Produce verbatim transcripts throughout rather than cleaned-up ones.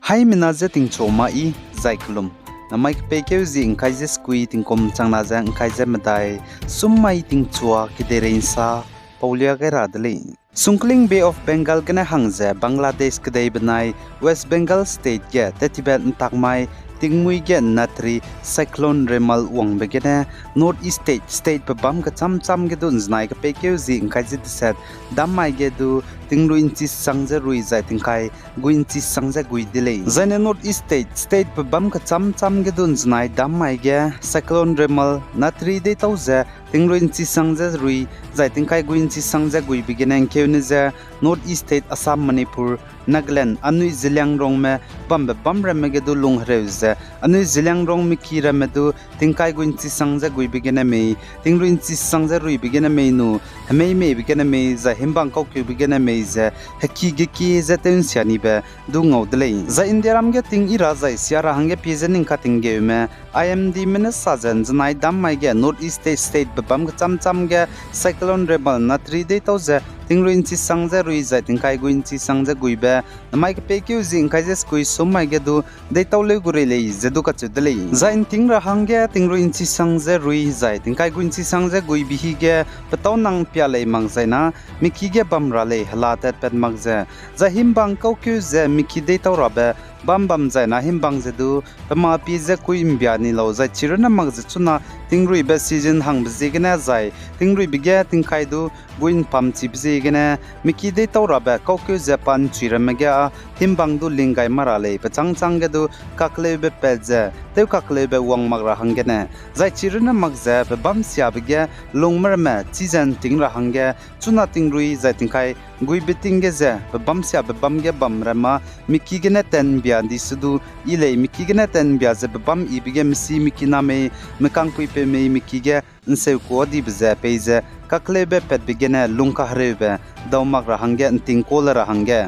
Haimena je tingchu ma i, zai kelum. Namai kepeikeu zi ngkai ze sekui tingkum changna ze ngkai ze medai, sum mai tingchua kedeirei nsa, paulia gai ra de lei. Sungkling Bay of Bengal gene hang ze Bangladesh kedei benai West Bengal State ge tettibe ntak mai tingmuî ge Natri Cyclone Remal wangbe gene North East State, state pebâm kechâm châm ge du nzenai kepeikeu zi ngkai ze deset, dam mai ge du tingrui nchi sang ze rui zai tingkai gui nchi sang ze gui de lei. Zaine North East State, state pebâm kechâm châm ge du nzenai dam mai ge Cyclone Remal, Natri deitau ze tingrui nchi sang ze rui, zai tingkai gui nchi sang ze guibe gene ngkeune ze North East State, Assam, Manipur, Nagaland, anui Zeliangrongme bambe bam ramme ge du lung hereu ze, anui Zeliangrong miki ramme du tingkai gui nchi sang ze guibe gene mei, tingrui nchi sang ze ruibe gene mei nu, hemei meibe gene mei, zai himbang kaukeube gene mei ze, heki ge kie ze tew nsia nibe du ngau de lei. Zai Indiaram ge ting i ra zai sia ra hangge pie ze ning katinggeume, I M Dme ne sa ze nzenai dam mai ge North East State, state pebâm kechâm châm ge Cyclone Remal, Natri deitau ze tingrui nchi sang ze rui zai tingkai gui nchi sang ze guibe, namai kepeikeu zi ngkai ze sekui sum mai ge du deitau leu gu rei lei ze du kacheu de lei. Zai nting ra hangge tingrui nchi sang ze rui zai tingkai gui nchi sang ze guibe hi ge petâu nang pia lei mak zai na, miki ge bam ra lei hela tatpat mak ze. Zai himbang kaukeu ze miki deitau rabe bam bam zai na himbang ze du, pema pie ze kui mbia ni lau zai chirunne mak ze chuna tingruibe season hangbe ziegene zai, tingruibe ge tingkai du gui mpam chibe ziegene, miki deitau rabe kaukeu ze pa nchui ramme ge a, himbang du ling gai ma ra lei, pechâng châng ge du kakleube pat ze, tew kakleube wang mak ra hanggene. Zai chirunne mak ze, pebâm siabe ge lungme ramme, chi ze nting ra hangge, chuna tingrui zai tingkai, guibe ting ge ze, pebâm siabe bâm ge bam ramme, miki gene tat mbia di se du, i lei miki gene tat mbia ze pebâm ibe ge mesi miki na mei, mekangpuipeu mei miki ge, nseu kuâ dibe ze peize kakleube patbe gene lung kahereube dau mak ra hangge nting kuâ le ra hangge.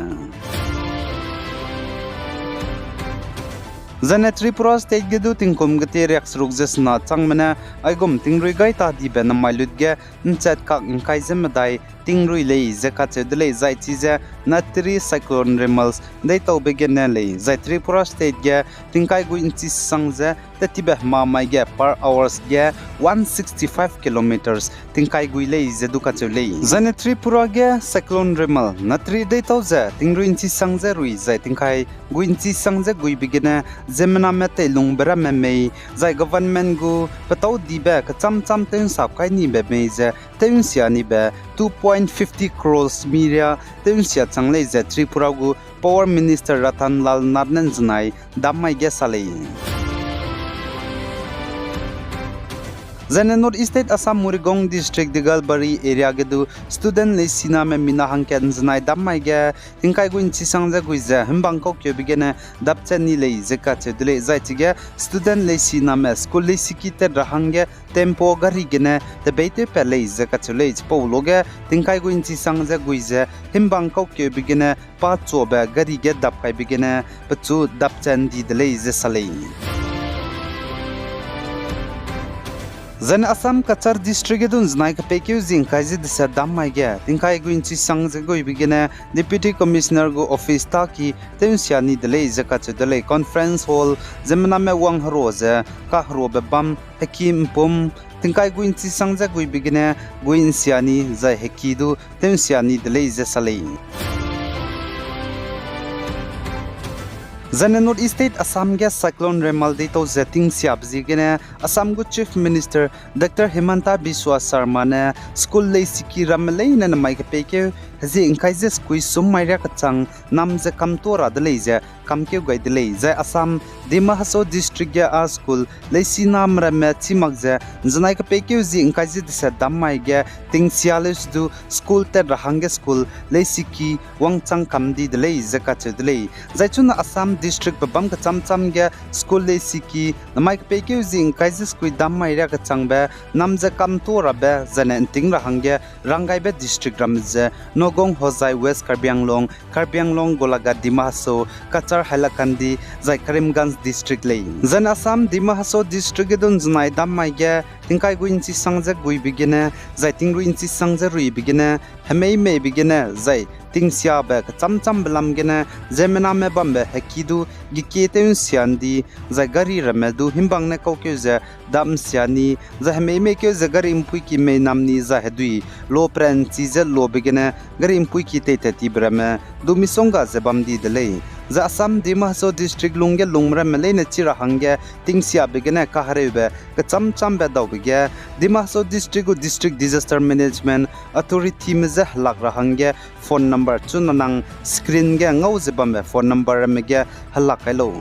Zaine Tripura State ge du tingkum getie riakseruk ze sena changme ne aigum tingrui gai ta dibe namai lut ge nchat kak ngkai ze medai tingrui lei ze kacheu de lei zai chize Natri Cyclone Remal deitaube gene lei zai Tripura State ge tingkai gui nchi sang ze tettibe hema mai ge per hours ge one sixty-five kilometers tingkai gui lei ze du kacheu lei. Zaine Tripura ge Cyclone Remal Natri deitau ze tingrui nchi sang ze rui zai tingkai gui nchi sang ze guibe gene ziemmename teilungbe ramme mei, zai government gu petâu dibe kechâm châm tew nsap kai nibe mei ze tew nsia nibe two point fifty crores miria tew nsia chang lei ze Tripura gu Power Minister Ratan Lal Nath ne nzenai dam mai ge sa lei. Zaine North East State Assam Murigong District Digalbari area ge du student leisiname mina hangkat nzenai dam mai ge tingkai gui nchi sang ze gui ze himbang kaukeube gene dapchat ni lei ze kacheu de lei zai chige student leisiname school leisiki tat ra hangge tempo gari gene tebeitewpat lei ze kacheu lei chipau luge tingkai gui nchi sang ze gui ze himbang kaukeube gene pa chuabe gari ge dap kaibe gene pechu dapchat ndi de lei ze sa lei. Zaine Assam Cachar District ge du nzenai kepeikeu zi ngkai ze deset dam mai ge tingkai gui nchi sang ze guibe gene Deputy Commissioner gu office tâki tew nsia ni de lei ze kacheu de lei conference hall ziemmename wang herua ze kaheruabe bam heki mpum tingkai gui nchi sang ze guibe gene gui nsia ni zai heki du tew nsia ni de lei ze sa lei. Zaine North East State Assam ge Cyclone Remal deitau ze tingsiabe ziegene Assam gu Chief Minister Doctor Himanta Biswa Sarma ne school leisiki ramme leine namai kepeikeu hezie ngkai ze sekui sum mai riak kechang nam ze kamtuâ ra de lei ze kamkeu gai de lei zai Assam Dima Hasao District ge â school leisiname ramme chî mak ze nzenai kepeikeu zi ngkai ze deset dam mai ge tingsia leu se du school tat ra hangge school leisiki wangchang kam di de lei ze kacheu de lei. Zai chuna Assam district pebâm kechâm châm ge school leisiki namai kepeikeu zi ngkai ze sekui dam mai riak kechangbe nam ze kamtuâ rabe zaine nting ra hangge ranggaibe district ramme ze Nagaon, Hojai, West Karbi Anglong, Karbi Anglong, Golaghat, Dima Hasao, Cachar, Hailakandi, zai Karimganj district lei. Zaine Assam Dima Hasao District ge du nzenai dam mai ge tingkai gu inchi sang ze guibe gene, zai tingrui inchi sang ze ruibe gene, hemei meibe gene, zai tingsiabe kechâm châmbe lam gene, ziemmename bambe heki du, gekie tew nsia ndi, zai gari ramme du himbang ne kaukeu ze dam nsia ni, zai hemei meikeu ze gari mpuiki mei nam ni zai hedui lo peranchi ze lobe gene, gari mpuiki teitat tibe ramme du misongga ze bam di de lei. Zai Assam Dima Hasao District lungge lungme ramme leine chi ra hangge tingsiabe gene kahereube kechâm châmbe daube ge, Dima Hasao District gu District Disaster Management Authority me je helak ra hangge phone number chuna nang screen ge ngau ze bambe phone number ramme ge helak kai lau.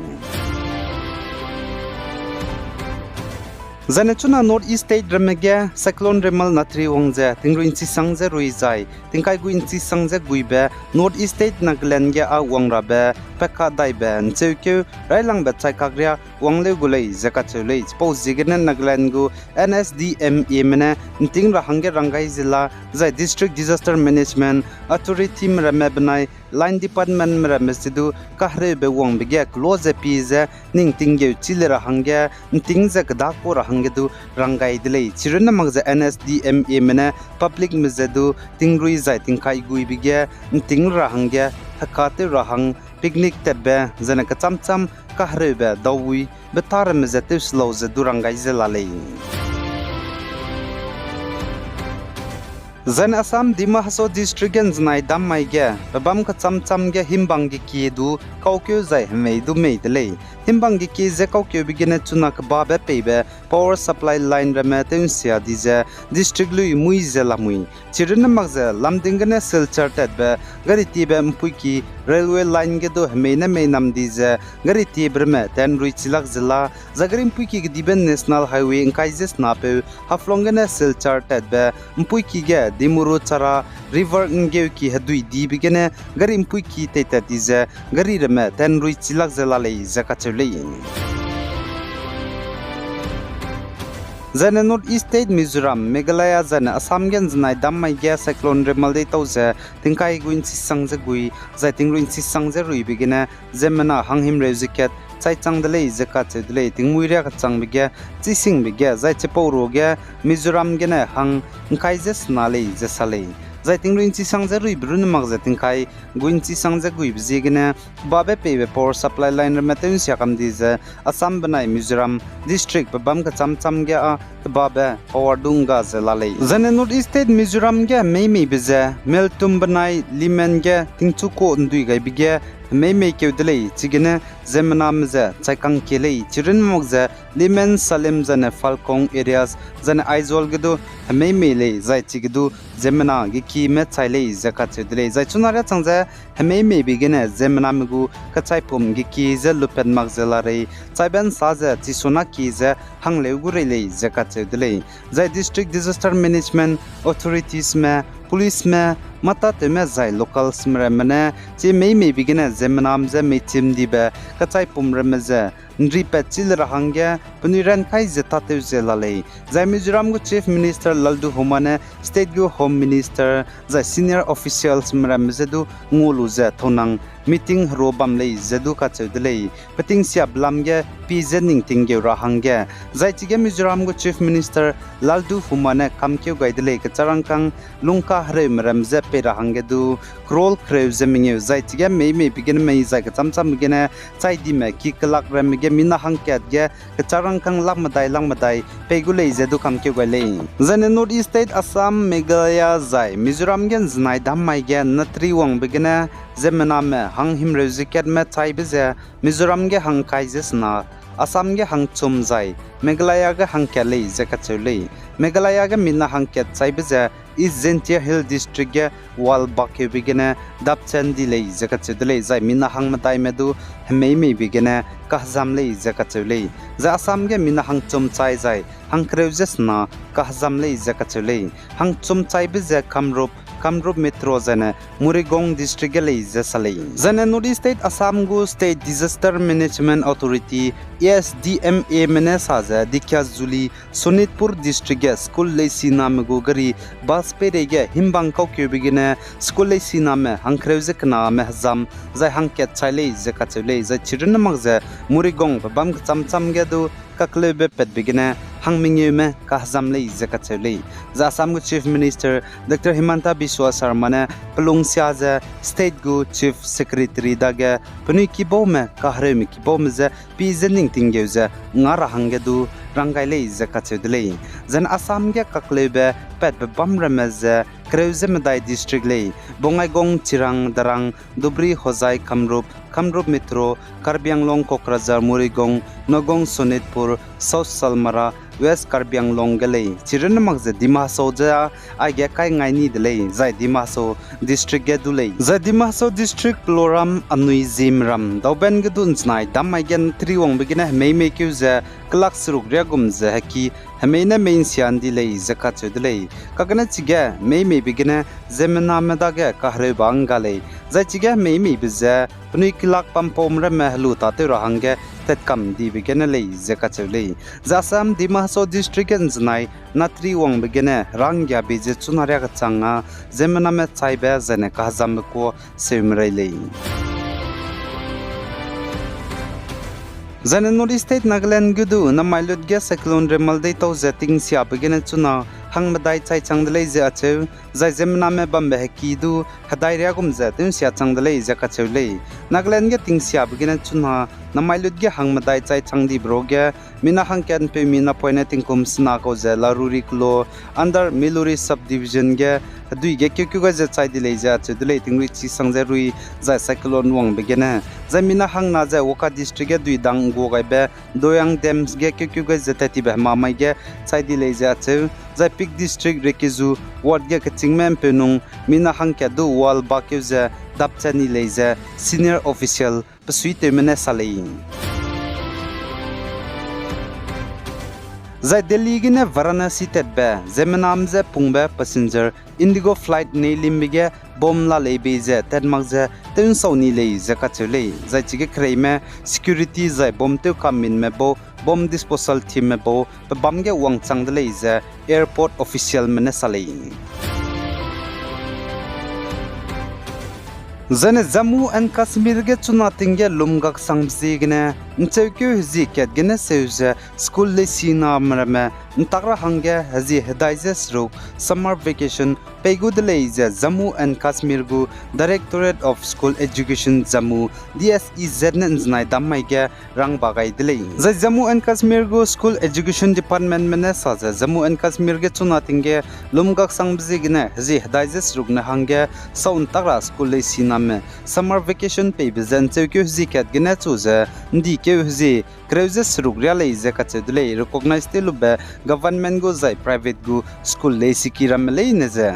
Zaine chuna North East State ramme ge Cyclone Remal natri wang ze tingrui nchi sang ze rui zai tingkai gu nchi sang ze guibe North East State Nagaland ge â wang rabe peka daibe ncheukeu railangbe chaikak ria wang leu gu lei ze kacheu lei. Chipau ziegene Nagaland gu N S D M A me ne nting ra hangge rang gai ze la, zai District Disaster Management Authority me ramme benai Line Department me ramme ze du kahereube wangbe ge kelo ze pi ze ning tinggeu chi le ra hangge, nting ze kedâ ku ra hangge du rang gai de lei. Chirunne mak ze N S D M A me ne public me ze du tingrui zai tingkai guibe ge nting ra hangge heka tew ra hang picnic tatbe, zaine kechâm châm kahereube dawui beta ramme ze tew se lau ze du rang gai ze la lei. Zaine Assam Dima Hasao District ge nzenai dam mai ge pebâm kechâm châm ge himbang gekie du kaukeu zai hemei du mei de lei. Himbang gekie ze kaukeube gene chuna kebabe peibe power supply line ramme tew nsia di ze district lui mui ze lamui. Chirunne mak ze lamding gene Silchar tatbe gari tiebe mpuiki railway line ge du hemei ne mei nam di ze gari tiebe ramme tenrui chilak ze la, zai gari mpuiki kedibe National Highway ngkai ze senapeu Haflong gene Silchar tatbe mpuiki ge Dimuru Chara River nggeuki hedui dibe gene gari mpuiki teitat di ze gari ramme tenrui chilak ze la lei ze kacheu lei. Zaine North East State Mizoram, Meghalaya zaine Assam ge nzenai dam mai ge Cyclone Remal deitau ze tingkai gu nchi sang ze gui, zai tingrui nchi sang ze ruibe gene ziemmena hang himreu ze kat chai chang de lei ze kacheu de lei. Tingmui ria kechangbe ge, chisingbe ge, zai chipau ruage Mizoram gene hang ngkai ze sena lei ze sa lei. Zai tingrui nchi sang ze ruibe runne mak ze tingkai gu nchi sang ze guibe ziegene kebabe peibe power supply line ramme tew nsia kam di ze Assam benai Mizoram district pebâm kechâm châm ge â kebabe power du ngga ze la lei. Zaine North East State Mizoram ge hemei meibe ze Meltum benai Limen ge tingchu ko ndui gaibe ge hemei meikeu de lei, chigene ziemmename ze chaikang kie lei. Chirunne mak ze Limen, Salem zaine Falkong areas zaine Aizawl ge du hemei mei lei, zai chige du ziemmena gekime chai lei ze kacheu de lei. Zai chuna riachang ze hemei meibe gene ziemmename gu kechaipum geki ze lupat mak ze la rei, chaibe nsa ze chisuna ki ze hangleu gu rei lei ze kacheu de lei. Zai District Disaster Management Authorities me, policeme, mâtatewme zai localsme ramme ne chi hemei meibe gene ziemmename je meichim dibe kechaipum ramme ze nripat chi le ra hangge penui rankai ze tâtew ze la lei. Zai Mizoram gu Chief Minister Lalduhoma ne state gu Home Minister zai senior officialsme ramme je du ngua lu ze thounang meeting herua bam lei ze du kacheu de lei. Peting siabe lam ge pi ze ning tinggeu ra hangge. Zai chige Mizoram gu Chief Minister Lalduhoma ne kamkeu gai de lei, kecharangkâng lungkahereume ramme je pei ra hangge du crore kereu ze mengeu, zai chige hemei meibe gene mei zai kechâm châmbe gene chai dime ki kelak ramme ge mina hangkat ge kecharangkâng lak medai lak medai pei gu lei ze du kamkeu gai lei. Zaine North East State Assam, Meghalaya zai Mizoram ge nzenai dam mai ge natri wangbe gene ziemmename hang himreu ze katme chaibe ze Mizoram ge hangkai ze sena, Assam ge hangchum zai Meghalaya ge hangkat lei ze kacheu lei. Meghalaya ge mina hangkat chaibe ze East Jaintia Hills District ge wall bakkeube gene dapchan di lei ze kacheu de lei, zai mina hangmedaime du hemei meibe gene kahezam lei ze kacheu lei. Zai Assam ge mina hangchum chai zai hangkereu ze sena kahezam lei ze kacheu lei. Hangchum chaibe ze Kamrup, Kamrup Metro zaine Morigaon District ge lei ze sa lei. Zaine North East State Assam gu State Disaster Management Authority, S D M A me ne sa ze Dhekajuli, Sonitpur District ge school leisiname gu gari bus peireige himbang kaukeube gene school leisiname hangkereu ze kename hezam zai hangkat chai lei ze kacheu lei. Zai chirunne mak ze Morigaon pebâm kechâm châm ge du kakleube patbe gene hang mengeume kahezam lei ze kacheu lei. Zai Assam gu Chief Minister Doctor Himanta Biswa Sarma ne pelungsia ze state gu Chief Secretary dage penui kibaume kahereume kibaume je pi ze ning tinggeu ze nga ra hangge du rang gai lei ze kacheu de lei. Zai ne Assam ge kakleube patbe bam ramme ze kereu ze medai district lei, Bongaigaon, Chirang, Darrang, Dhubri, Hojai, Kamrup, Kamrup Metro, Karbi Anglong, Kokrajhar, Morigaon, Nagaon, Sonitpur, South Salmara, West Karbi Anglong ge lei. Chirunne mak ze Dima Hasao je aige kai ngai ni de lei, zai Dima Hasao district ge du lei. Zai Dima Hasao district peloram anui ziemram dauben ge du nzenai dam mai ge natri wangbe gene hemei meikeu ze kelak seruk riagum ze heki hemei ne mei nsia ndi lei ze kacheu de lei. Kagene chige mei meibe gene ziemmename dage kahereu ba ngga lei. Zai chige hemei meibe ze penui kelak pampaume ramme helu tâtew ra hangge tatkam dibe gene lei ze kacheu lei. Zai Assam Dima Hasao district ge nzenai natri wangbe gene ranggiabe ze chuna riakechang a ziemmename chaibe zai ne kahezambe kuâ seumerei lei. Zai ne North East State Nagaland ge du namai lut ge cyclone Remal deitau ze tingsiabe gene chuna hangmedai chai chang de lei ze acheu, zai ziemmename bambe heki du hedai riagum ze tew nsia chang de lei ze kacheu lei. Nagaland ge tingsiabe gene chuna namai lut ge hangmedai chai chang dibe ruage mina hangkat ’mpeumi napoine tingkum sena kau ze Laruri kelo under Meluri subdivision ge hedui ge keukeu gai ze chai di lei ze acheu de lei, tingrui chi sang ze rui zai cyclone wangbe gene. Zai mina hangna ze Wokha district ge dui dang ’nggua gaibe Doyang Dams ge keukeu gai ze tat tibe hemamai ge chai di lei ze acheu, zai Phek district Rekezu ward ge kechîngme ’mpeu nung mina hangkat du wall bakeu ze dapchat ni lei ze senior official besuitewme ne sa lei. Zai Delhi gene Varanasi tatbe ziemmename je pungbe passenger Indigo flight neilimbe ge bomb la lei bei ze tat mak ze tew ’nsau ni lei ze kacheu lei. Zai chige kereime security zai bomb tew kaminme bau, bomb disposal teamme bau pebâm ge wangchang de lei ze airport officialme ne sa lei. Zai ne Jammu and Kashmir ge chuna ting ge lum gaksangbe ziegene ’ncheukeu hezie kat gene seu ze school leisiname ramme ’ntak ra hangge hezie hedai ze seruk summer vacation pei gu de lei ze Jammu and Kashmir gu Directorate of School Education Jammu, D S E Z ne ’nzenai dam mai ge rang ba gai de lei. Zai Jammu and Kashmir gu School Education Departmentme ne sa ze Jammu and Kashmir ge chuna ting ge lum gaksangbe ziegene hezie hedai ze seruk ne hangge sau ’ntak ra school leisiname summer vacation peibe ze ’ncheukeu hezie kat gene chu ze ’ndikeu hezie kereu ze seruk ria lei ze kacheu de lei, recognize tew lube government gu zai private gu school leisiki ramme leine ze.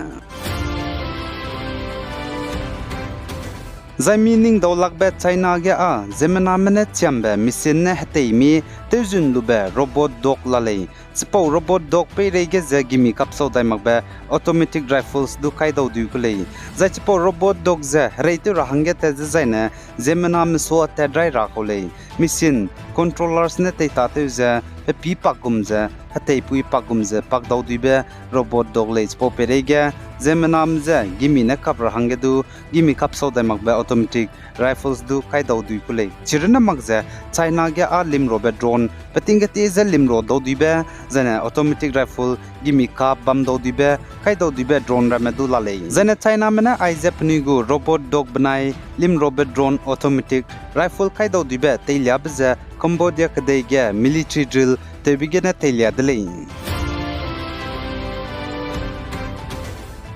Zai mi ning daulakbe China ge â ziemmename ne chiambe machine ne hetei mi tewzun lube robot dog la lei. Chipau robot dog peireige ze gimi kapsau dai makbe automatic rifles du kaidau dui ku lei. Zai chipau robot dog ze hereitew ra hangge tat ze zaine ziemmename sua tat rai ra kau lei. Machine controllers ne teitatew ze pepî pak gum ze heteipui pak gum ze pakdau duibe robot dog lei. Chipau peireige ziemmename je gimi ne kap ra hangge du gimi kapsau dai makbe automatic rifles du kaidau dui ku lei. Chirunne mak ze China ge â limrobe drone peting ketie ze limro dau duibe, zaine automatic rifle gimi kap bam dau duibe, kaidau duibe drone ramme du la lei. Zaine Chiname ne aize penui gu robot dog benai limrobe drone automatic rifle kaidau duibe teiliabe ze Cambodia kedei ge military drill tewbe gene teilia de lei.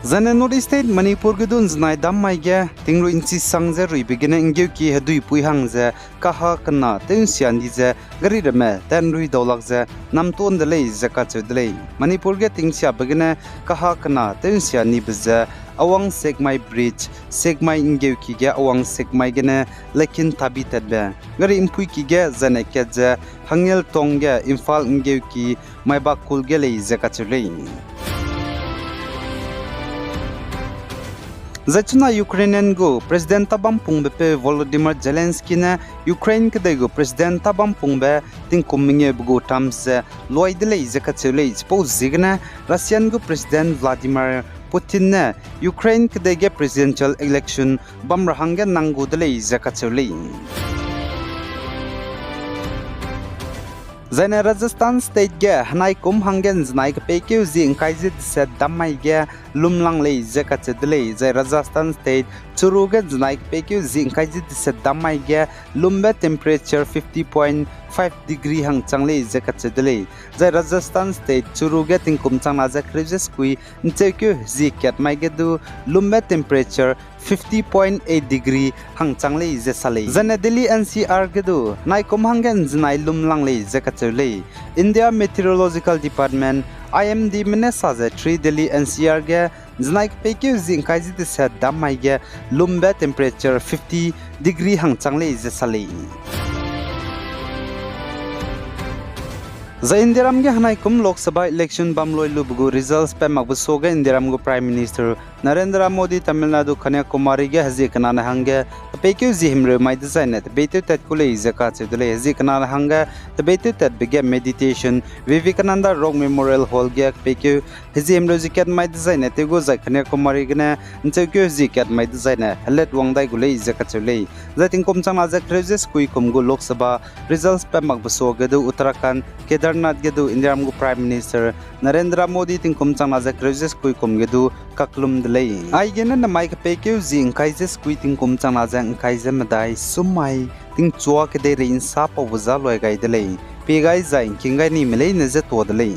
Zaine North East State Manipur ge du ’nzenai dam mai ge tingrui ’nchi sang ze ruibe gene ’nggeuki heduipui hang ze kaha kena tew ’nsia ni ze gari ramme tanrui daulak ze namtuan de lei ze kacheu de lei. Manipur ge tingsiabe gene kaha kena tew ’nsia nibe ze Awang Sekmai Bridge, Sekmai ’nggeuki ge Awang Sekmai gene Lekin Tabi tatbe gari ’mpuiki ge zaine kat ze Hangel Tong ge Imphal ’nggeuki Maibakul ge lei ze kacheu lei. Zai chuna Ukrainian gu President tâbâm pungbepeu Volodymyr Zelensky ne Ukraine kedei gu President tâbâm pungbe tingkum mengeube gu terms ze luai de lei ze kacheu lei. Chipau ziegene Russian gu President Vladimir Putin ne Ukraine kedei ge presidential election bam ra hangge nang gu de lei ze kacheu lei. Zaine Rajasthan State ge henai kum hangge ’nzenai kepeikeu zi ’ngkai ze deset dam mai ge lum lang lei ze kacheu de lei, zai Rajasthan State Churu ge ’nzenai kepeikeu zi ’ngkai ze deset dam mai ge lumbe temperature fifty point five degree hang chang lei ze kacheu de lei. Zai Rajasthan State Churu ge tingkum changna ze kereu ze sekui ’ncheukeu hezie kat mai ge du lumbe temperature fifty point eight degree hang chang lei ze sa lei. Zaine Delhi N C R ge du henai kum hangge ’nzenai lum lang lei ze kacheu lei. India Meteorological Department, I M D me ne sa ze three Delhi N C R ge ’nzenai kepeikeu zi ’ngkai ze deset dam mai ge lumbe temperature fifty degree hang chang lei ze sa lei. Zai Indiaram ge henai kum Lok Sabha election bam loi lube gu results pat makbe suage Indiaram gu Prime Minister Narendra Modi Tamil Nadu Kanyakumari ge hezie kenane hangge kepeikeu zie himreu mai dezaine tebeitew tat ku lei ze kacheu de lei. Hezie kenane hangge tebeitew tatbe ge meditation Vivekananda Rock Memorial Hall ge kepeikeu hezie himreu zie kat mai dezaine tew gu zai Kanyakumari gene ’ncheukeu hezie kat mai dezaine helat wang dai gu lei ze kacheu lei. Zai tingkum changna ze kereu ze sekui kum gu Lok Sabha results pat makbe suage du Uttarakhand Kedarnath ge du Indiaram gu Prime Minister Narendra Modi tingkum changna ze kereu ze sekui kum ge du kaklum de lei. Aigene namai kepeikeu zi ’ngkai ze sekui tingkum changna ze ’ngkai ze medai sum mai tingchua kedeirei ’nsa paube za loi gai de lei. Pie gai zai ’ngking gai nime leine ze tuâ de lei.